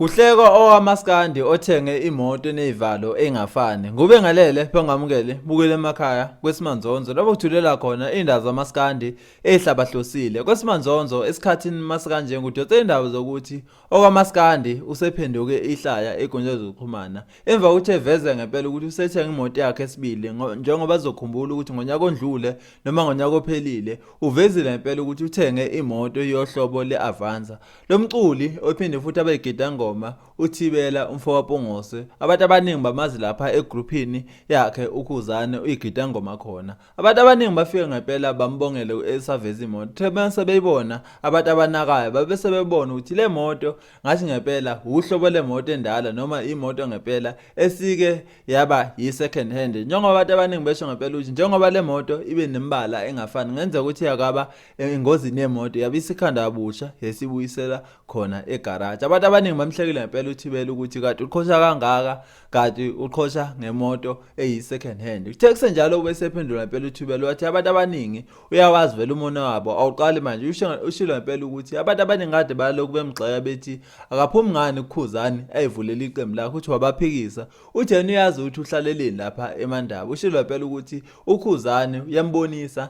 Kuhlekwa owamaskandi othenge imoto enezivalo engafani. Ngube ngalele bengamukele bukele emakhaya kwesimanzonzo lapho kuthulela khona indaba zamaskandi ehlabahlosile. Kwesimanzonzo esikhathini masikanje ngudonse indaba zokuthi Okwamaskandi usephenduke ihlaya enkundleni zokuxhumana emva kokuthi eveze ngempela ukuthi usethenga imoto yakhe esibili njengoba zokhumbula ukuthi ngonyaka ondlule noma ngonyaka ophelile uvezile ngempela ukuthi uthenge imoto yohlobo le-Avanza. Lo mculi ophinde futhi abe yigidangoma uThibela umfokaPungose abantu abaningi bamazi lapha egruphini yakhe uKhuzane uyigidangoma khona. Abantu abaningi bafike ngempela bambongele esaveza imoto. Uthe mase beyibona abantu abanakayo babe sebebona ukuthi le moto ngathi ngempela wuhlobo lemoto endala noma imoto ngempela esike yaba yi-second hand. Njengoba abantu abaningi besho ngempela ukuthi njengoba le moto ibe nemibala engafani kungenzeka ukuthi yakaba engozini yemoto yabe isikhanda kabusha yesibuyisela khona egaraji. Abantu abaningi bamhlekile ngempela uThibela ukuthi kade uqhosha kangaka kanti uqhosha ngemoto eyi-second hand. Kuthe kusenjalo ubesephendula ngempela uThubela wathi abantu abaningi uyawazi vele umona wabo awuqali manje ushilo ngempela ukuthi abantu abaningi kade balokhu bemgxeka bethi akaphumi ngani kuKhuzani ayivulele iqembu lakhe uthi wabaphikisa uthi yena uyazi ukuthi uhlaleleni lapha eMandaba ushilo ngempela ukuthi uKhuzani uyambonisa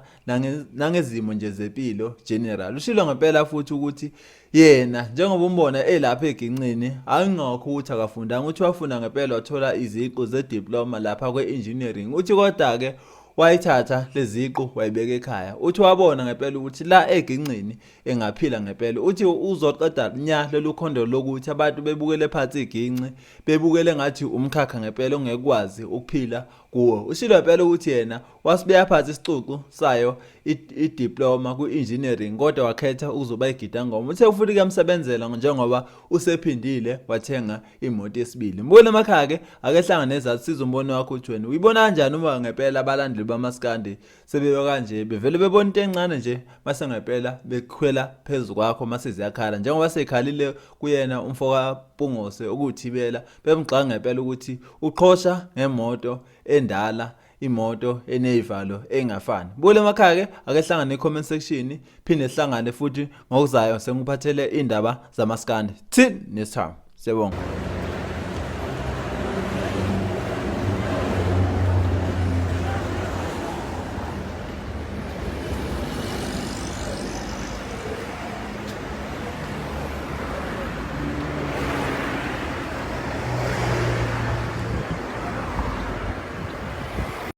nangezimo nje zempilo general ushilo ngempela futhi ukuthi Yena njengoba umbona elapha eginqini angingakho ukuthi akafundanga uthi wafunda ngempela wathola iziqu ze-diploma lapha kwe-engineering uthi kodwa-ke wayithatha leziqu wayibeka ekhaya uthi wabona ngempela ukuthi la eginqini engaphila ngempela uthi uzoqeda nya lolu khondo lokuthi abantu bebukele phansi iginci bebukele ngathi umkhakha ngempela ongekwazi ukuphila kuwo ushilo ngempela ukuthi yena Wasibeka phansi isicucu sayo i-diploma kwi-engineering kodwa wakhetha ukuzoba igidangoma. Uthe futhi kuyamsebenzela njengoba usephindile wathenga imoto yesibili. Mbukele emakhaya-ke ake hlangane nezathi siza umbono wakho ukuthi wena uyibona kanjani uma ngempela abalandeli bamaskandi sebebe kanje bevele bebona into encane nje mase ngempela bekhwela phezu kwakho mase ziyakhala njengoba seyikhalile kuyena umfoka Pungose ukuthibela bemgxaka ngempela ukuthi uqhosha ngemoto endala imoto enezivalo engafani. Bukela emakhaya ke ake hlangane e-comment section phinde sihlangane futhi ngokuzayo sengikuphathele indaba zamaskandi. Till next time. Siyabonga.